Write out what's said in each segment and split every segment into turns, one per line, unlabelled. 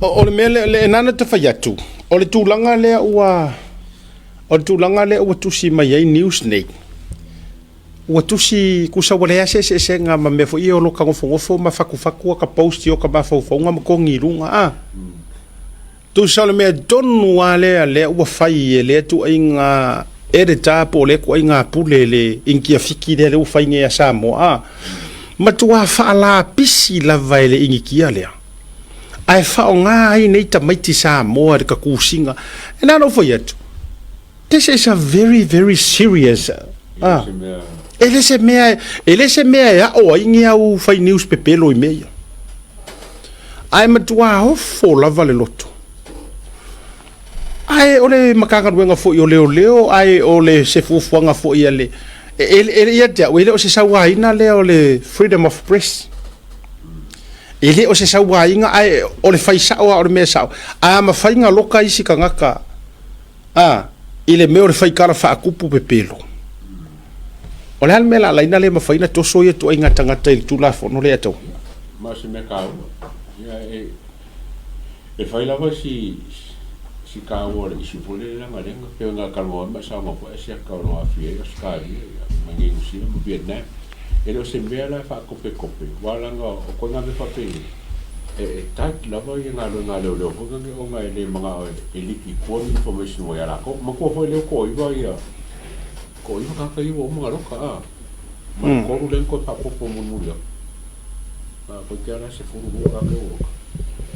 O le mea lea, e na ona ta fai atu, o le tulaga lea ua, o le tulaga lea ua tusi mai ai news nei, ua tusi tusa ua leai lava se eseesega ma mea foi ia o loka nofonofo ma fatufatu aka post i oka mafaufauga ma togi i luga a. Tusa o le mea tonu lava lea lea ua fai e lea ituaiga editor po o lea ituaiga pule le inikiafiki lea lea ua fai nei a Samoa a. Matua faalapisi lava e le inikia lea ae faaaoga ai nei tamaiti Samoa i le tatusiga. E na ona ou fai atu, this is a very very serious a. E le se mea, e le se mea e ao ai ni au fai news pepelo i mea ia. Ae matua ofo lava le loto. Ae o le Matagaluega foi o Leoleo, ae o le se fuafuaga foi a le, e, e, e, ia te au, e le o se sauaina lea o le freedom of press. E le o se sauaina, ae o le fai sao lava o le mea sao. A mafai ona loka isi tagata, a, i le mea o le faitala faatupu pepelo, o le a le mea la laina le mafai ona toso ia ituaiga tagata i le Tulafono lea atau?
Ma o se mea taua. Ia, e, e fai lava si, si taua o le issue foi lele leaga lea na pei ona talanoa ai ma e saunoa foi Asiata o lo o aafia ai Ausetalia ia ma Niu Sila ma Vietnam. E le o se mea la e faatopetope aua leaga o koina mea faapenei e tight lava ia galuega a leoleo foi lea ona e le manao e liki i tua ni information ua ia latou. Manatua foi lea ua toaiva ia toaiva tagata ia ua uma ona loka a ma le tolu lea na toe faaopoopo mulimuli atu. A toeitiiti lava la 12 tagata ia ua loka.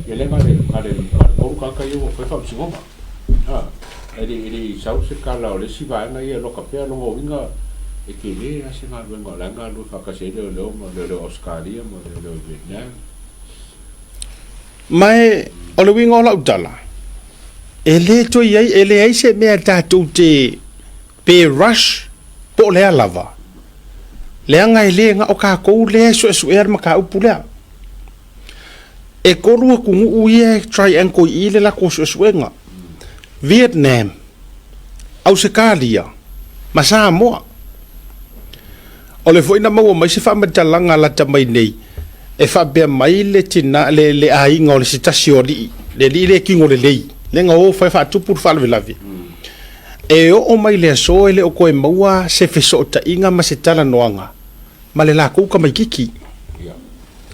Ia lea na o le na o le tolu tagata ia ua fai faamasinoga. A e le e le i sau se tala o le isi vaega ia e loka pea lona uiga e tele lava se galuega o la e galulue faatasi ai leoleo ma leoleo Ausetalia ma leoleo i Vietnam.
Ma e, o le uiga o lau tala, e le toe i ai, e leai se mea tatou te pe rush po o le a lava, leaga e le na o tatou lea e suesuea le mataupu lea. E tolu atunuu ia e triangle i i le latou suesuega, Vietnam, Ausetalia ma Samoa. O le foi na maua mai se faamatalaga lata mai nei, e faapea mai le tina, le, le aiga o le se tasi o alii, le alii lea e tino lelei, lea na o fai faatupu le faalavelave. E oo mai le aso e le o toe maua se fesootaiga ma se talanoaga ma le latou tamaititi.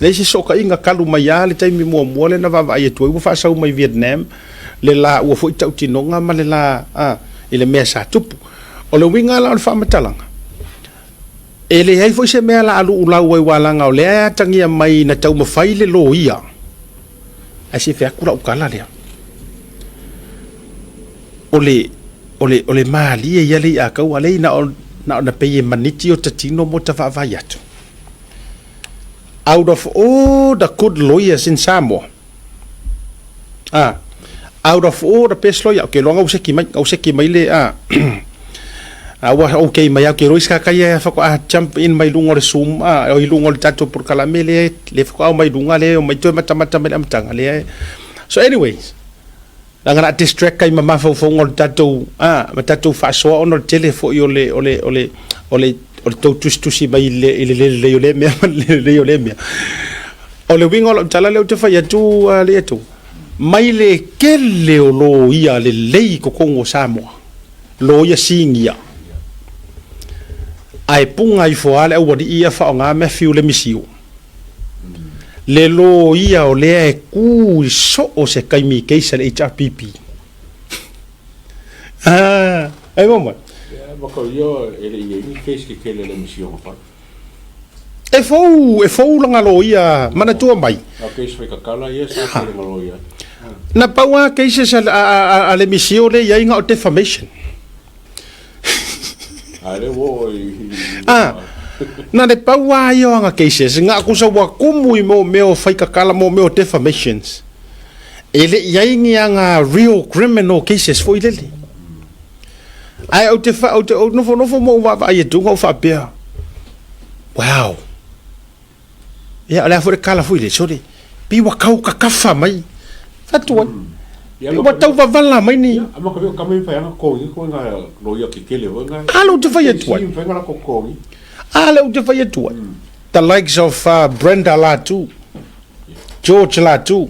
Leai se sootaiga talu mai lava le taimi muamua lea na vaavaai atu ai ua faasau mai Vietnam le la ua foi tautinoga ma le la a, i le mea sa tupu. O le uiga la o le faamatalaga, e leai foi se mea la a luulau ai aua leaga o lea e atagia mai na taumafai le loia, ae se i fai atu lau tala lea. O le, o le, o le malie ia le i'a tau a lea na o, na ona pei e maniti o ta tino mo ta vaavaai atu. Out of all the good lawyers in Samoa, ah, out of all the best lawyer, okay, loa gau seki mai, gau seki mai le, ah, a ua okay mai au ke roi ska kai e whako a jump in mai lunga o le Zoom, ah, o i lunga o le tatou porokalame le, le whako au mai lunga le, o mai toe matamata mai le amataga le. So anyways, leaga na distract ai ma mafaufauga o le tatou, ah, ma tatou faasoa ona o le tele foi o le, o le, o le, o le, o le tou tusitusi mai i le, i le le lelei o lea mea ma le le lelei o lea mea. O le uiga o lau tala lea ou te fai atu, a le atu, mai le tele o loia lelei i totonu o Samoa, loia sinia, ae puga ifo lava le aualii ia faaaoga Matthew le misiu. Le loia o lea e ku i so o se taimi i case a le HRPP. Ah, ai mo mai.
Ia, ma kau ia e le i ai ni case kekele a le misiu na fai.
E fou, e fou lana loia, manatua mai.
A case fai kakala ia sa tele na loia.
Na pau lava cases a le misio lea i ai na o defamation.
A le ua o i...
Ah, na le pau lava ia o ana cases, na kusa ua kumu i mo mea o fai kakala, mo mea o defamations. E le i ai ni ana real criminal cases foi lele. Ae ou te, ou te ou nofonofo ma ou vaavaai atu ma ou faapea, wow. Ia, o le a foi le kala foi le, sole, pei ua tau kakafa mai. Fatu ai. Pei ua tau vavala mai ni. A lea ou te fai atu ai. A lea ou te fai atu ai. The likes of Brenda Latu, George Latu,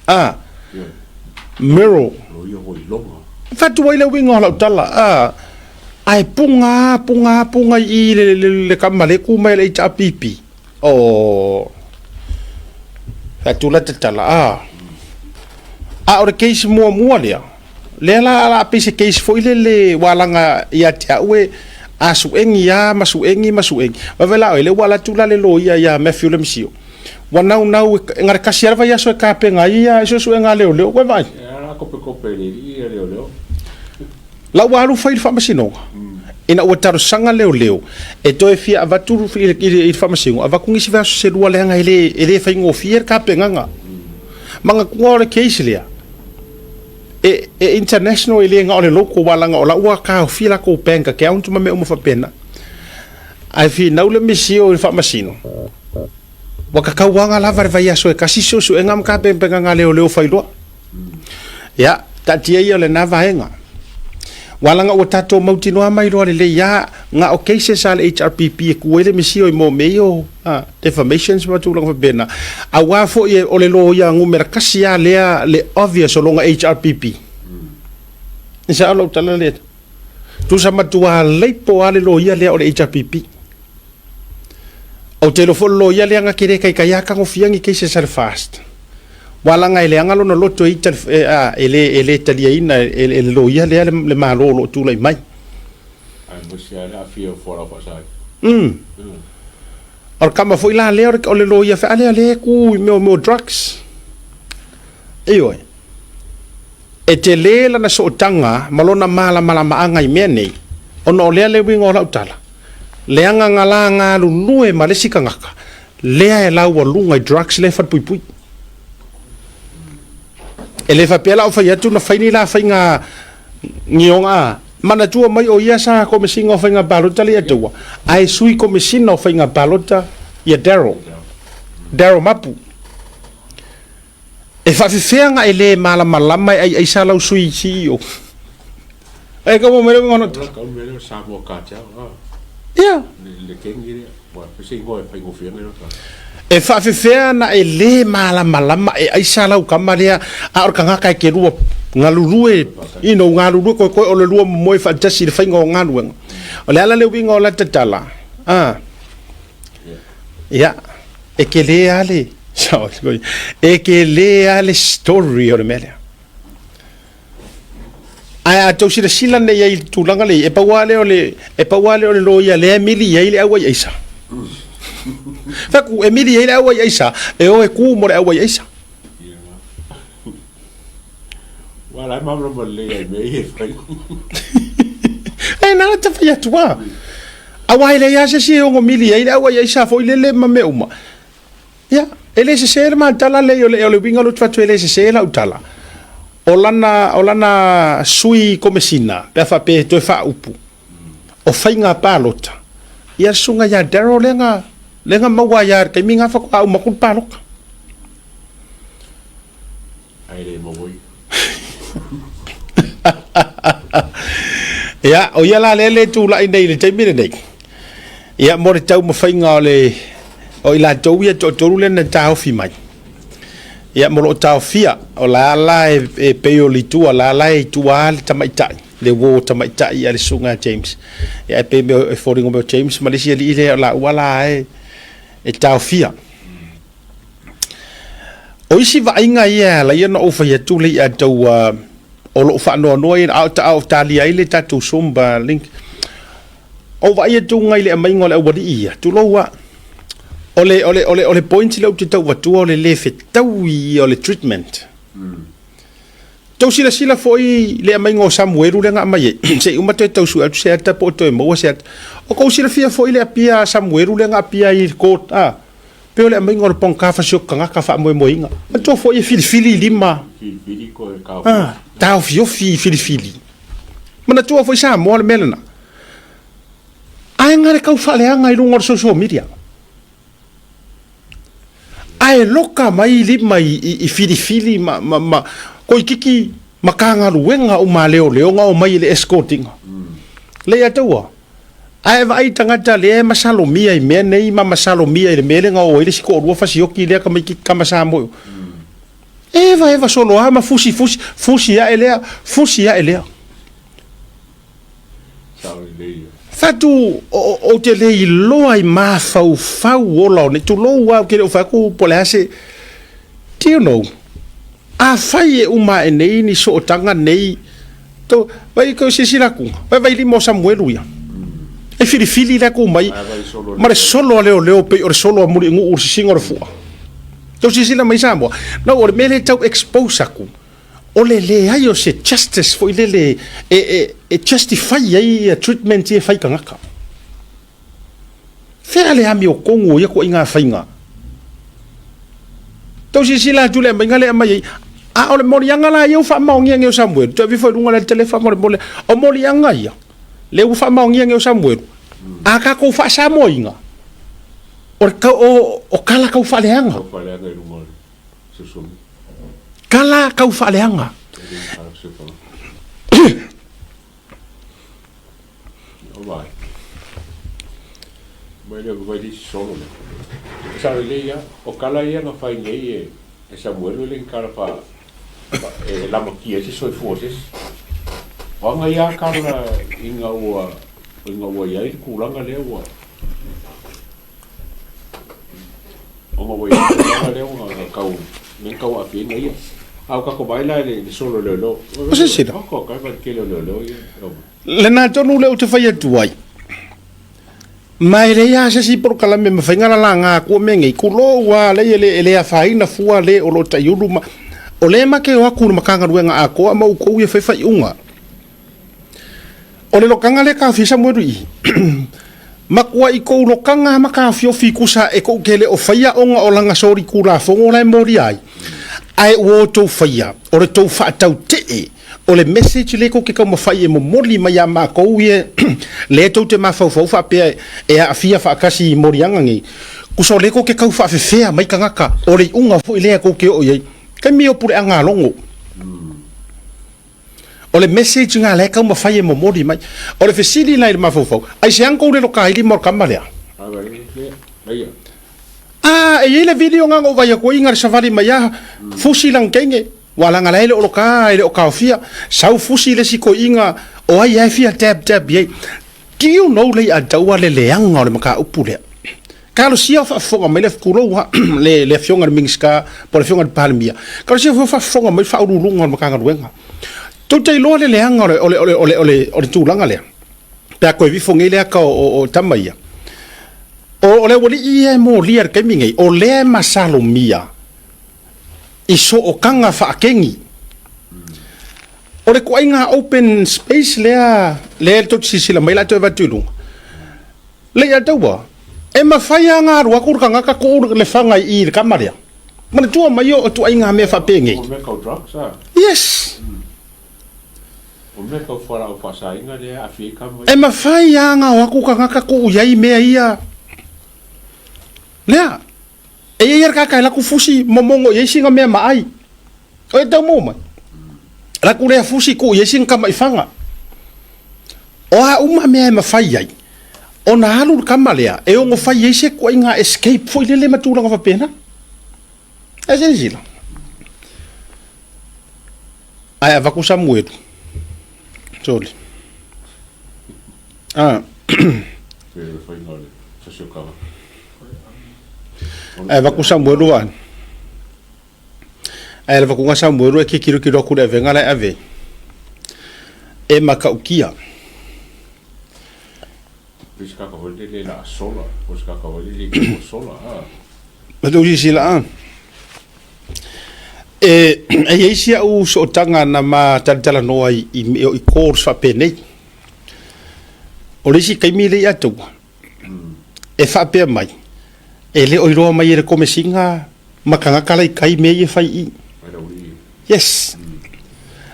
ah. Mirror. Fatu ai le uiga o lau tala, a, ae puga, puga, puga i i le, le, le kama le ku mai le HRPP. Oh. Fatu la tatala, a. A o le case muamua lea, lea la ala pei se case foi lele ua alaga ia te au e a suegi lava ma suegi ma suegi. Vaai la oe, lea ua alu atu la le loia ia Matthew le Misio. Ua naunau e na o le tasi lava le vaiaso e tapena ai ia suesuega a leoleo. Ua e vaai? La ua alu fai i le faamasinoga. Ina ua talosaga leoleo e toe fia avatu i le faamasinoga, avatu nisi vaiaso se lua leaga e le faigofie le tapenaga. Manatua o le case lea, e international e le na o le local aua leaga o la ua taofia latou bank account ma mea uma faapena. Ae finau le misio i le faamasino, ua tatau lava le vaiaso e tasi suesuega ma tapenapenaga a leoleo fai loa. Ia, taatia ia lena vaega. Ua leaga ua tatou mautinoa ma iloa lelei lava na o cases a le HRPP e tu ai le misio i mea ia o defamations ma tulaga faapena. Aua foi o le loia numera tasi lava lea le obvious o lona HRPP. E sao lau tala lea. Tusa matua leipo lava le loia lea o le HRPP. Ou te iloa foi o le loia lea na te le taitai lava tagofia ni cases a le FAST. Ua laga e leaga lona loto e e le e le taliaina e le loia lea le Malo o lo o tulai mai. O le tama foi la lea o le loia foi lea lea e tu i mea o drugs. Ioe. E tele lana sootaga ma lona malamalamaaga i mea nei, ona o lea le uiga o lau tala, leaga na la galulue ma le isi tagata, lea e laualuga i drugs lea e falepuipui. E le faapea la o fai atu na fai ni la faiga gioga a, manatua mai o ia sa Komesina o Faiga Palota le Ataua, ae sui Komesina o Faiga Palota ia Darryl, Darryl Mapu. E faafefea na e le malamalama e aiai sa lau sui CEO. E ka mo mai le ngono. Ia. E faafefea na e le malamalama e aisa lau kama lea a o le tagata e te lua galulue you know, galulue koekoe o le lua momoe faatasi i le faiga o galuega. O le ala le uiga o la tatala. Ah. Ia, e tele lava le, e tele lava le story o le mea lea. Ae a tou silasila nei ai i le tulaga lea, e pau lava lea o le, e pau lava lea o le loia lea e mili i ai le au aiaisa. Fai atu, e mili i ai le au aiaisa, e o e ku mo le au aiaisa.
Ua la e malamalama lelei ai mea ia e fai.
E na ta fai atu a. Aua e leai lava se isi e ono mili ai le au aiaisa foi lele ma mea uma. Ia, e le sese le ma tala lea o le, o le uiga o le fatu e le sese lau tala. O lana, o lana sui komesina, pe a faapea e toe faaupu, o faiga palota, ia le susuga ia Darryl lea na, lea na maua ai lava i le taimi lena faatoa uma atu le palota.
Ae le maua ia.
Ia, o ia la lea le tulai nei i le taimi lenei. Ia, mo le taumafaiga o le o i latou ia toatolu lea na taofi mai. Ia, mo loo taofia, o la la e, e pei o litua, la la e i tua le tamaitai, le uo tamaitai a le susuga a James. Ia, e pei e foliga mai o James ma le isi alii lea o la ua la e, e taofia. O isi vaaiga ia e ala ai ona ou fai atu le i'a tau o lou faanoanoa ia a o ta a o talia ai le tatou Zumba link. O vaai atu ngai le aumaiga o le aualii ia, tulou a. O le o le o le o le point lea ou te tau avatua o le le fetaui ia o le treatment. Tou silasila foi i le aumaiga o Samuelu lea na aumai ai, se i uma toe tau sue atu se ata po o toe maua se ata. O kou silafia foi le apia a Samuelu lea na apia ai i le court, a? Pei o le aumaiga o le pogā fasioti tagata faamoemoeina. Manatua foi e filifili lima.
Filifili koe taofiofi. Ah,
taofiofi filifili. Manatua foi Samoa le mea lena. Ae na le tau faaleaga i luga o le social media. Ae loka mai lima i, i, i filifili ma, ma, ma koikiki Matagaluega uma a leoleo na omai i le escorting. Lea ia taua. Ae vaai tagata lea e masalomia i mea nei ma masalomia i le mea lea na o ai le isi toalua fasioti lea tamaiti tama Samoa. Eva eva solo a ma fusi fusi fusi ae lea fusi ae lea. Fatu ou te le iloa i mafaufau ola o nei tulou a ou te le o fai atu po o le a se. Do you know, afai e uma ae nei ni sootaga nei, to, vai ko silasila atu, vai vai lima o Samuelu ia. E filifili le atu mai ma le solo a leoleo pei o le solo a Mulinu'u i le sisiga o le fua. Tou silasila mai Samoa, no, o le mea lea e tau expose atu, o le leai o se justice foi lele e, e, e justify ai ia treatment ia e fai i tagata. Fea le amiotonu o ia ituaiga faiga? Tou silasila atu i le aumaiga lea e aumai ai, a o le moliaga la ia ua faamaonia nei o Samuelu, toe aveifo i luga le tele faamolemole, o moliaga ia, lea ua faamaonia nei o Samuelu, a tatou faa-Samoaina, o le o, o tala tau faaleaga. Tau faaleaga i luga o le
social media.
Tala tau faaleaga.
O vai. Mai le vai le solo le. Sa le ia, o kala ia na fai nei e e Samuelu le kala fa e lamatia ai se soifua o se isi. O aga ia kala ina ua ina ua i ai le tulaga lea ua ona ua i ai le tulaga lea ua tau mea tau aafiaina ia. A o tatou vaai la i le solo leoleo.
O se sila.
O kai vai tele o leoleo ia.
Lena tonu lea ou te fai atu ai. Ma e leai lava se isi polokalame e mafai ona lalaga atua mea nei, tulou lava, leai e le, e le afaina fua le o lo o taiulu ma... O lea ma te o atu i le Matagaluega atoa ma outou ia e fai faaiuga. O le lotaga lea e taofia Samuelu i i, matuai tou lotaga lava ma taofiofi tusa e tou te le o faia ona o lana solitulafono la e molia ai, ae ua outou faia o le tou faatautee o le message lea tou te taumafai e momoli mai ia matou ia lea tou te mafaufau faapea e aafia faatasi i moliaga nei, tusa o lea tou te tau faafefea mai tagata, o le iuga foi lea tou te oo i ai. Taimi o puleaga a logo. O le message lena lea e taumafai e momoli mai. O le fesili la i le mafaufau, aisea na tou le lokaili ma o le tama lea? A, e i ai le video lena na ou vaai atu ai na le savali mai a fusi lana teine, ua leaga la e le o loka, e le o taofia. Sau fusi le isi toeaina o ai lava e fia dab dab i ai. Do you know Leiataua le leaga o le mataupu lea? Talosia o faafofoga mai le, tulou lava, le, le Afioga i le Minisita po o le Afioga i le Palemia, talosia foi o faafofoga mai le Faauluuluga o le Matagaluega. Tou te iloa le leaga o le, o le, o le, o le, o le, o le tulaga lea, pe a toe vifo nei le ata o, o, o tama ia. O, o le aualii ia e molia i le taimi nei, o lea e masalomia i sootaga faakeni. O le ituaiga open space lea, lea tou te silasila mai o le a toe avatu i luga, Leiataua, e mafai lava ona alu atu le tagata tuu le faga i i i le tama lea. Manatua mai o ituaiga mea faapenei.
O mea tau drugs a?
Yes.
O mea tau fualaau faasaina lea e aafia ai tama ia.
E mafai lava ona o atu tagata tuu i ai mea ia. Lea, e i ai lava le tagata e alu atu fusi momono i ai sina mea ma ai. O e tau maua mai. Alu atu lea fusi tuu i ai sina tama i faga. O a uma mea e mafai ai ona alu le tama lea e ono fai ai se ituaiga escape foi lele ma tulaga faapena. Ae silasila. Ae avatu Samuelu. Sorry. Ah. Ae avatu Samuelu a. Ae le avatuga Samuelu e tilotilo atu i le avega la e ave ai. E matautia.
Pei se kaka foi lele la sola, po se kaka foi lele i sola. Ah.
Ma tou silasila a. E, e i ai si au sootaga na ma talatalanoa i, i, i calls faapenei. O le isi taimi lea ia taua, e faapea mai, e le o iloa mai e le Komesina ma tagata la i tai mea ia e fai i i. Yes.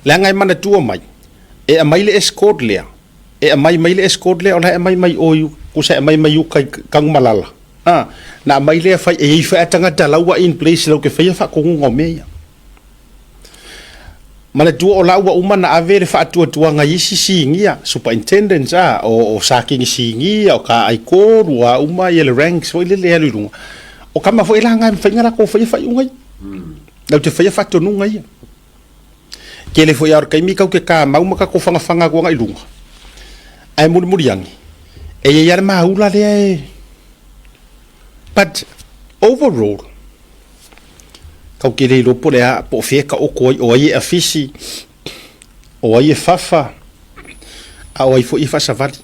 Leaga e manatua mai, e aumai le escort lea, e aumai mai le escort lea o la e aumai mai o i usa e aumai mai uka i Tanumalala. A, na aumai lea fai, e i ai foi a tagata la ua in place lau te faia faatonuga o mea ia. Manatua o la ua uma na ave le faatuatuaga i isi sinia, superintendents a, o sakini sinia, o kaaitolu, o a uma ia le ranks foi lele e alu i luga. O tama foi la na e mafai ona latou faia faaiuga ia. Latou te faia faatonuga ia. Tele foi lava o le taimi tatou te tamau ma tatou fagafaga atu agai i luga, ae mulimuli ane, e i ai lava le maula lea e But overall, tatou te le iloa po o le a, po o fea e taoto ai, o ai e afisi, o ai e fafa, a o ai foi e faasavali.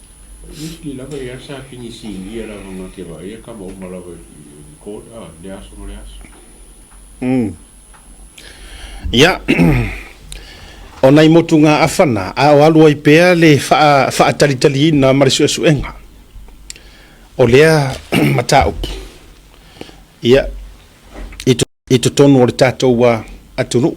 Usually lava e sa finisinia lava nga te vaai tama uma lava i court a le aso ma le aso.
Ia, o nai motugaafa na, a o alu ai pea le faatalitaliina ma le suesuega o lea mataupu, ia, i totonu o le tatou atunuu.